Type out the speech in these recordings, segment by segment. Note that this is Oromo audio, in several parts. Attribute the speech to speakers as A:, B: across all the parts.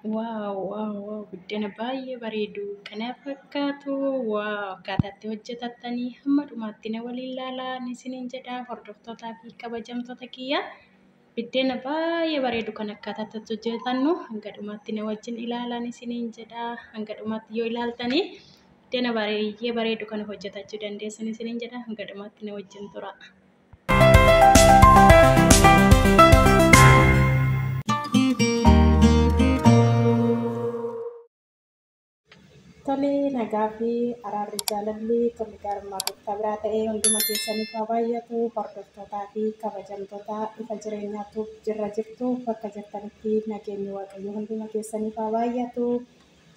A: Wow wow wow, buddeena baay'ee bareedu kana fakkaatu. Wow, akkaataatti hojjetattanii hamma dhumaatti na waliin ilaalaa isiniin jedha, hordoftootaa fi kabajamtoota kiyya. Buddeena baay'ee bareedu kan akkaataatti hojjetannu hanga dhumaatti na wajjin ilaalaan isiniin jedha. Hanga dhumaatti yoo ilaaltanii buddeena baay'ee bareedu kana hojjetachuu dandeessan isiniin jedha. Hanga dhumaatti na wajjin tura. Tolee, nagaa fi araarri jaalalli tolli gaarummaa gooftaa biraa ta'ee hunduma keessaniif haa baay'atu. Hordoftootaa fi kabajamtoota ifa jireenyaatu jirra jirtu, bakka jirtanitti nageenyi Waaqayyo hunduma keessaniif haa baay'atu.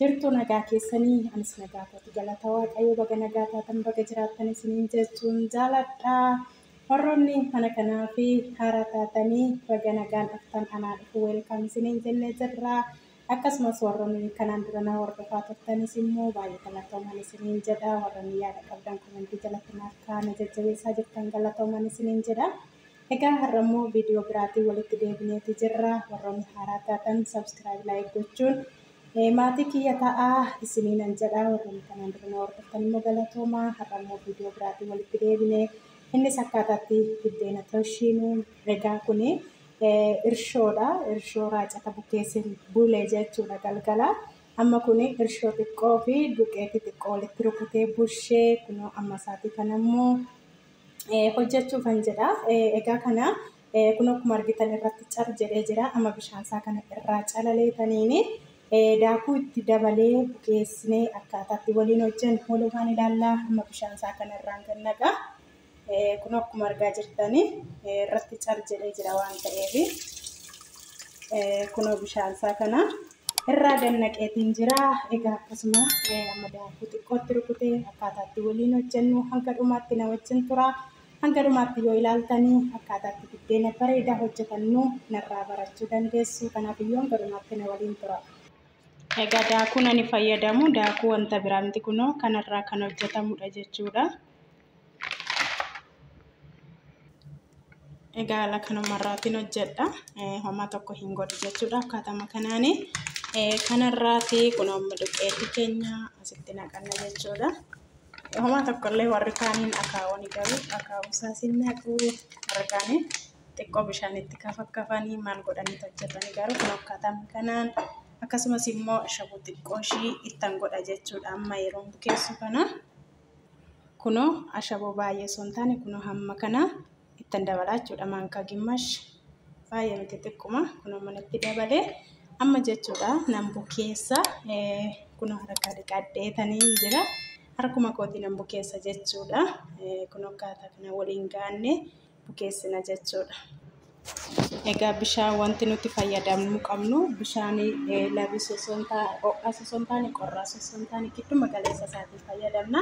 A: Jirtu nagaa keessanii? Anis nagaa kooti, galata Waaqayyo. Baga nagaa taatan, baga jiraattan isiniin jechuun jaaladha. Warroonni mana kanaa fi haaraa taatanii baga nagaan dhuftan, anaa dhufu, welcome isiniin jennee jirra. Akkasumas warroonni kanaan dura na hordofaa turtanis immoo baay'ee galatooman isiniin jedha. Warroonni yaada qabdan komentii jalatti naaf kaa'aa jajjabeessaa jirtan galatooman isiniin jedha. Egaa har'a immoo viidiyoo biraatiin walitti deebineeti jirra. Warroonni haaraa taatan subscribe, like gochuun maatii kiyya ta'aa isiniinan jedha. Warroonni kanaan dura na hordoftan immoo galatoomaa. Har'a immoo viidiyoo biraatiin walitti deebine. Innis akkaataatti buddeena tolchinu. Egaa kuni irshoodha. Irshoo raacata bukeessin bulee jechuudha galgala. Amma kuni irshoo xiqqoo fi duqeetii xiqqoo walitti rukutee bushee kunoo amma isaatii kanammoo hojjechuufan jedha. Egaa kana kun akkuma argitan irratti car jedhee jira. Amma bishaan isaa kana irraa calaleetaniini daakuu itti dabalee bukeessinee akkaataatti waliin hojjennu walumaan ilaallaa. Amma bishaan isaa kana irraan gannaqa. Kun akkuma argaa jirtani irratti car jedhee jira waan ta'eef, kunoo bishaan isaa kana irraa gannaqeetiin jira. Egaa akkasuma amma daakuu xiqqootti rukutee akkaataatti waliin hojjennu hanga dhumaatti na wajjin tura. Hanga dhumaatti yoo ilaaltanii akkaataatti buddeena bareedaa hojjetannu narraa barachuu dandeessu. Kanaaf iyyuu hanga dhumaatti na waliin tura. Egaa daakuun ani fayyadamu daakuu wanta biraa miti, kunoo kanarraa kan hojjetamudha jechuudha. Egaa haala kanumarraatiin hojjedha. Homaa tokko hin godhu jechuudha. Akkaatama kanaani kanarraati kun amma duqeetii keenya asitti naqanna jechuudha. Homaa tokkollee warri kaaniin akaawwani garuu akaawuu isaas hin naqu. Warri kaaniin xiqqoo bishaan itti kafakkafanii maal godhanii hojjetanii, garuu kun akkaatama kanaan akkasumas immoo ashaboo xiqqoo ishii ittan godha jechuudha. Amma yeroo bukeessu kana kunoo ashaboo baay'ee osoo hin taane kunoo hamma kana ittan dabalaa jechuudha. Maankaa gimmash, baay'ee miti, xiqquma kunoo manatti dabalee amma jechuudha nan bukeessa. Kunoo harka dhiqadheetanii jira. Harkuma kootii nan bukeessa jechuudha. Kunoo akkaataa kana waliin gaanne bukeessina jechuudha. Egaa bishaan wanti nuti fayyadamuu qabnu bishaan labii osoo hin taane, ho'aas osoo hin taane, qorraas osoo hin taane, gidduma galeessa isaatiin fayyadamna.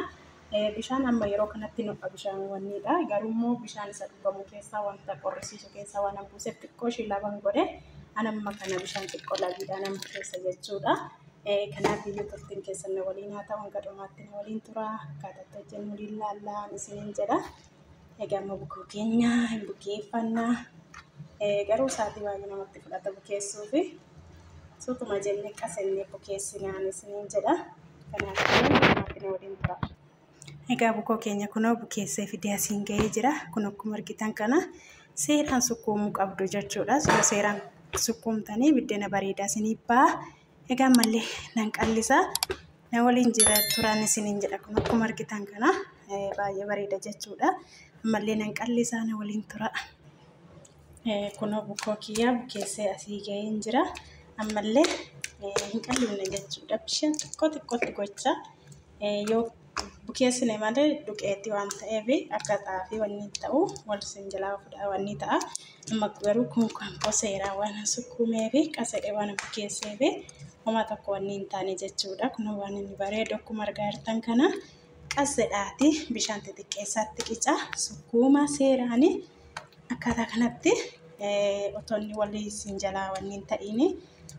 A: Bishaan amma yeroo kanatti nufa bishaan wanniidha. Garuu immoo bishaan isa dhugamu keessaa wanta qorrisiisu keessaa waan buuseef xiqqoo ishii laban godhe. An amma kana bishaan xiqqoo labiidhaan nan bukeessa jechuudha. Kanaaf iyyuu turtiin keessan na waliin haa ta'u, hanga dhumaatti na waliin tura. Akkaataatti hojjennu waliin laallaa isiniin jedha. Egaa amma bukoo keenya hin bukeeffannaa. Garuu sa'aatii baay'ee namatti fudhata bukeessuu fi suutuma jennee qasennee bukeessinaan isiniin jedha. Kanaaf iyyuu dhumaatti na waliin tura. Egaa bukoo keenya kunoo bukeessee fidee asiin ga'ee jira. Kun akkuma argitan kana seeraan sukkuumuu qabdu jechuudha. Seeraan sukkuumtanii buddeena bareedaa isinii ba'a. Egaa ammallee nan qallisa. Na waliin jira turaan isiniin jedha. Kun akkuma argitan kana baay'ee bareeda jechuudha. Ammallee nan qallisa, na waliin tura. Kunoo bukoo kiyyaa bukeessee asii ga'een jira. Ammallee hin qallifne jechuudha. Bishaan xiqqoo xiqqootti gocha yoo bukeessine malee duqeetti waan ta'eef akka xaafii wanni ta'u wal sin jalaa wanni ta'a. Amma garuu kun kan seeraan waan sukkuumee fi qasadhee waan bukeessee fi homaa tokko wanni hin taane jechuudha. Kun waan inni bareedu akkuma argaa jirtan kana qasedhaati bishaan xixiqqeessaatti qica sukkuuma seeraani akkaataa kanatti otoo inni walii sin jalaa wanni hin ta'iini,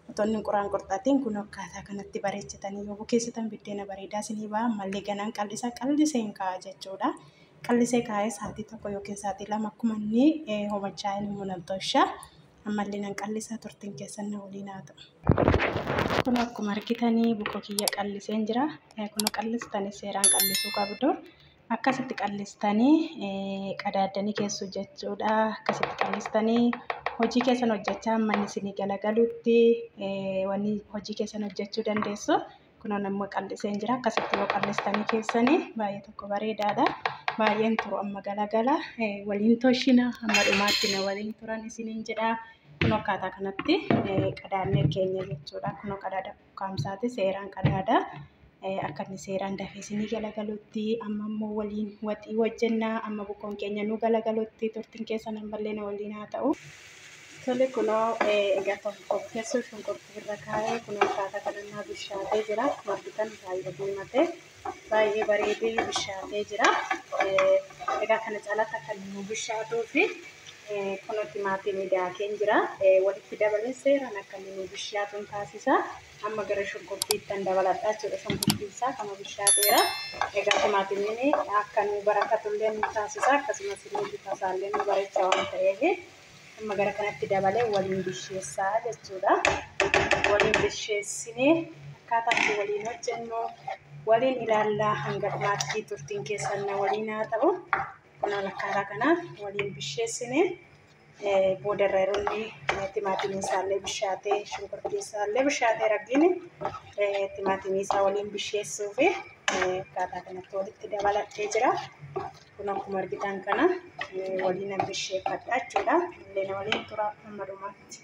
A: otoo inni qoraan qorxaatiin, kun akkaataa kanatti bareechatanii yoo bukeessitan buddeena bareedaa isinii ba'a. Ammallee ganaan qal'isa, qal'isee hin kaa'a jechuudha. Qal'isee kaa'ee sa'aatii 1 yookiin sa'aatii 2 akkuma inni homachaa'in immoo nan tolcha. Ammallee nan qallisaa turtiin keessan na waliin haa ta'u. Kun akkuma argitanii bukoo kiyya qalliseen jira. Kun qallistanii seeraan qallisuu qabdu. Akkasitti qallistanii qadaaddanii keessu jechuudha. Akkasitti qallistanii hojii keessan hojjechaa manni isinii galagalutti wanni hojii keessan hojjechuu dandeessu. Kunoon immoo qalliseen jira. Akkasitti yoo qallistanii keessanii baay'ee tokko bareedaadha. Baay'een turu amma galagala. Waliin toshina hamma dhumaatti na waliin turan isiniin jedha. Kun akkaataa kanatti qadaadnee keenya jechuudha. Kun qadaada ukkaamsaati. Seeraan qadaada. Akka inni seeraan dafee isinii galagalutti amma immoo waliin waxii hojjennaa. Amma bukoon keenya nu galagalutti turtiin keessan ammallee na waliin haa ta'u. Tole kunoo egaa qopheessuu shunkurtii irra kaa'ee kunoo akkaataa kanaan bishaatee jira. Akkuma argitan baay'ee diimatee baay'ee bareedee bishaatee jira. Egaa kana caalaatti akka inni nu bishaatuu fi kunoo timaatimii daakeen jira. Walitti dabalee seeraan akka inni nu bishaatuun taasisa. Amma gara shunkurtiittan dabaladha jechuudha. Shunkurtiin isaa kama bishaateera. Egaa timaatimiin akka nu barakatullee nu taasisa. Akkasumas illee bifa isaallee nu bareecha waan ta'eef amma gara kanatti dabalee waliin bisheessaa jechuudha. Waliin bisheessinee akkaataa itti waliin hojjennu waliin ilaallaa hanga dhumaatti turtiin keessan na waliin haa ta'u. Kunoo akkaataa kanaan waliin bisheessinee boodarra yeroo inni timaatimii isaallee bishaatee shunkurtii isaallee bishaatee raggiin timaatimii isaa waliin bisheessuu fi akkaataa kanatti walitti dabaladhee jira. Kun akkuma argitan kana waliin bisheeffadha jechuudha. Illee na waliin tura hamma dhumaatti.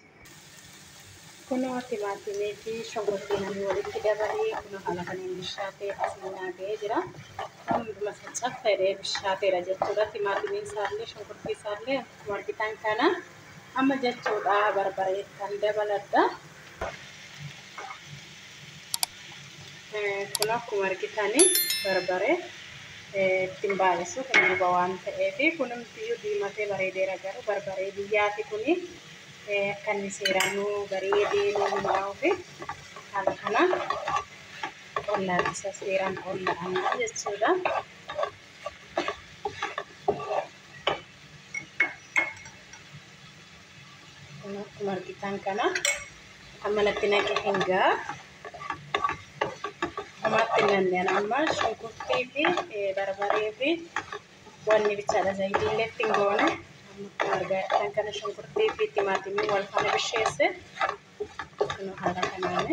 A: Kunoo timaatimii fi shunkurtii namni walitti dabalee kunoo haala kanaan bishaatee asiin naa ga'ee jira. Hunduma isaa caffee bishaateera jechuudha. Timaatimiin isaallee shunkurtii isaallee akkuma argitan kana amma jechuudha barbaree kan dabaladha. Kun akkuma argitanii barbaree ittiin baay'isu kun guba waan ta'eef kunumtiyyuu diimatee bareedeera garuu barbaree biyyaati kuni akka inni seeraan nu bareedee nu mi'aawuu fi haala kanaan qollaan isa seeraan qolla'annaa jechuudha. Kun akkuma argitan kana amma natti naqe hin ga'a. Homaatti nanneen amma shunkurtii fi barbaree fi wanni bichaadha zayitii illee ittiin goone. Amma akkuma argaa jirtan kana shunkurtii fi timaatimii wal faana bisheesse. Kun haala kanaan.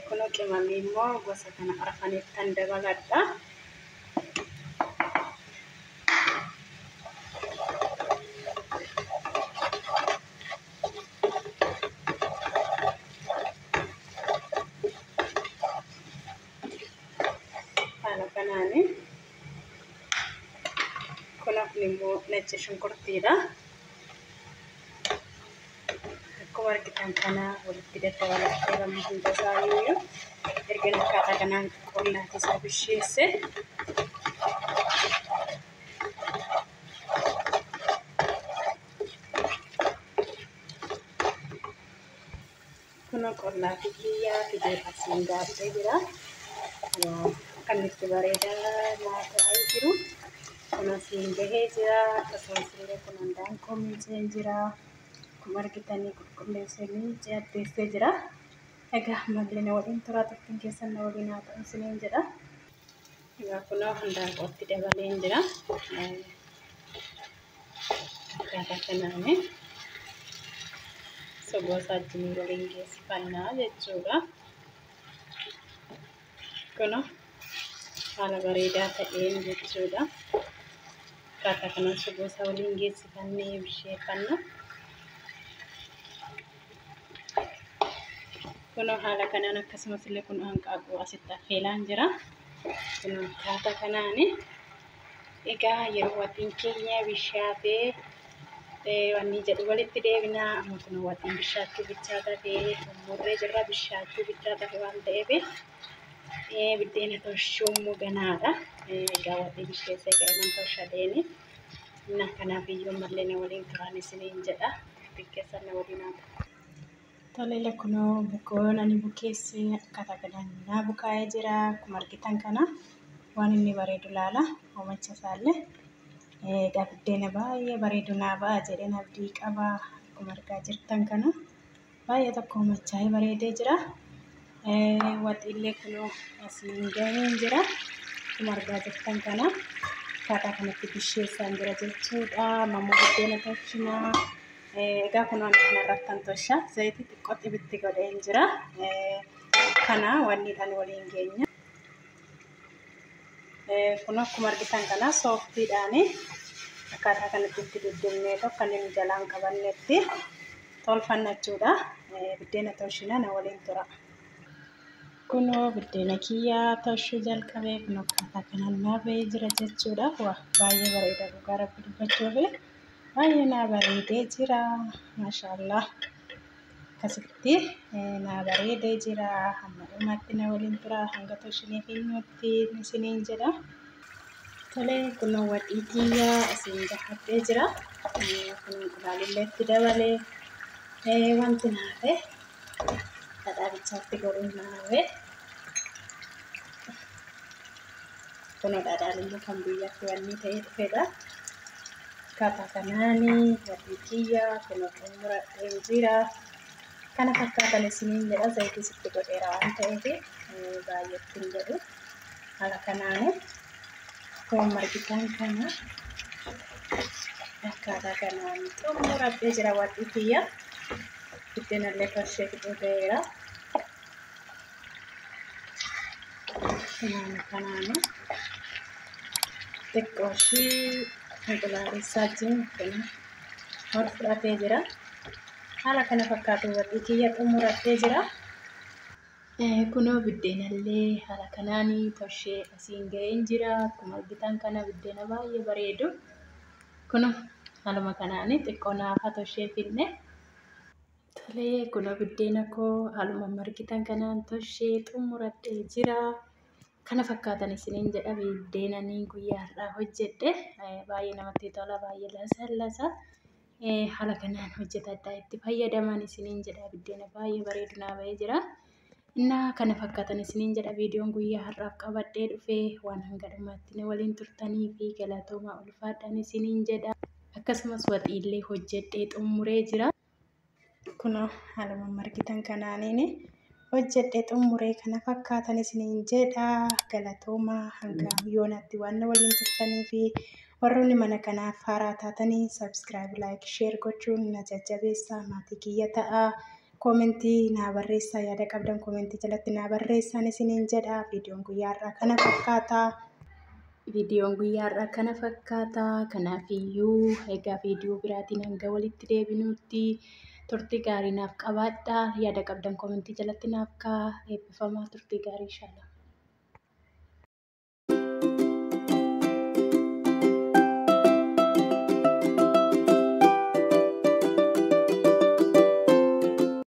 A: Kunoo qimamii immoo gosa kana arfanittan dabaladha. Haala kanaani. Kunoo kun immoo nacci shunkurtiidha. Akkuma argitan kana walitti daddabalatee ramma hunda isaayyuu erga akkaataa kanaan qollaati isaa bisheesse. Kunoo qollaati kiyyaa fidee asiin gaabbee jira. Akka inni itti bareedaa naa ta'aa jiru. Kun asiin gahee jira. Akkasumas illee kun handaanqoo miicee jira. Akkuma argitanii qulqulleessee miicee addeessee jira. Egaa ammallee na waliin turaa turtiin keessan na waliin haa ta'u isiniin jedha. Egaa kunoo handaanqootti dabaleen jira. Akkaataa kanaani sogosa wajjin waliin geessifannaa jechuudha. Kunoo haala bareedaa ta'een jechuudha. Akkaataa kanaan sogosa waliin geessifannee bisheeffanna. Kunoo haala kanaan akkasumas illee kun hanqaaquu asitti affeelaan jira. Kunoo akkaataa kanaani egaa yeroo waxiin keenya bishaatee Wanni jedhu walitti deebina. Amma kun waxiin bishaachuu bichaa tafee xumurree jirra. Bishaachuu bichaa tafe waan ta'eef biddeena tolchuun ganaadha. Egaa waxii bisheessee ka'ee nan tolcha deeni. Na kanaaf iyyuu ammallee na waliin turaan isiniin jedha. Turtiin keessan na waliin haa ta'u. Tole kunoo bukoon ani bukeesse akkaataa kanaan naa bukaa'ee jira. Akkuma argitan kana waan inni bareedu laala. Hoomacha isaallee. Egaa biddeena baay'ee bareedu naa ba'a jedheen abdii qaba. Akkuma argaa jirtan kana baay'ee tokko hoomachaa'ee bareedee jira. Waxiillee kunoo asiin gaheen jira. Akkuma argaa jirtan kana akkaataa kanatti bisheessaan jira jechuudha. Mammoo biddeena tolchinaa. Egaa kunoo ani kanarratti kan tolcha. Zayitii xiqqoo xibitti godheen jira. Kana wanniidhaan waliin geenya. Kun akkuma argitan kana sooftiidhaan akkaataa kanatti itti diddimnee tokko inni jalaan qabannetti tolfanna jechuudha. Biddeena tolchina na waliin tura. Kunoo biddeena kiyyaa tolchuu jalqabee kun akkaataa kanaan naa bahee jira jechuudha. Waa baay'ee bareeda dhugaa rabbi dubbachuuf baay'ee naa bareedee jira. Maashaallah. Akkasitti naa bareedee jira. Hamma dhumaatti na waliin tura. Hanga tolchinee finyootti isiniin jedha. Tole kunoo waxii kiyyaa asiin gahadhee jira. Kun inqulaalillee itti dabalee wanti naafe dhadhaa bichaatti godhuun naafe. Kunoo dhadhaan immoo kan biyyatti wanni ta'ee dhufedha. Akkaataa kanaanii waxii kiyyaa kunoo xumuradhee jira. Kana fakkaatan isiniin jedha. Zayitii sitti godheera waan ta'eef baay'eetti hin jedhu. Haala kanaani akkuma argitan kana akkaataa kanaan xumuradhee jira waxii kiyya. Biddeenallee tolchee fixee ga'eera. Kanaani xiqqoo ishii inqulaalessaa jiru kun ol fudhatee jira. Haala kana fakkaatu waxii kiyya xumuradhee jira. Kunoo biddeenallee haala kanaan tolchee asiin ga'een jira. Akkuma argitan kana biddeena baay'ee bareedu. Kunoo haaluma kanaan xiqqoo naafa tolchee finne. Tolee kunoo biddeena koo haaluma argitan kanaan tolchee xumuradhee jira. Kana fakkaatan isiniin jedha biddeenanii guyyaa har'aa hojjedhe. Baay'ee namatti tola baay'ee lasallasa. Haala kanaan hojjetadhaa itti fayyadaman isiniin jedha biddeena baay'ee bareedu naa bahee jira. Innaa kana fakkaatan isiniin jedha viidiyoon guyyaa har'aaf qabadhee dhufee waan hanga dhumaatti na waliin turtanii fi galatoomaa ulfaadhaan isiniin jedha. Akkasumas waxiillee hojjedhee xumuree jira. Kunoo haaluma argitan kanaaniin hojjedhee xumuree kana fakkaatan isiniin jedha. Galatoomaa hanga yoonaatti waan na waliin turtanii fi warroonni mana kanaaf haaraa taatanii subscribe, like, share gochuun na jajjabeessaa maatii kiyya ta'a. Koomentii naa barreessaa yaada qabdan koomentii jalatti naa barreessaan isiniin jedha. Viidiyoon guyyaa har'aa kana fakkaata. Viidiyoon guyyaa har'aa kana fakkaata. Kanaafiyyuu egaa viidiyoo biraatiin hanga walitti deebinutti turtii gaarii naaf qabaadhaa. Yaada qabdan koomentii jalatti naaf kaa'aa. Eebbifamaa turtii gaarii inshallah.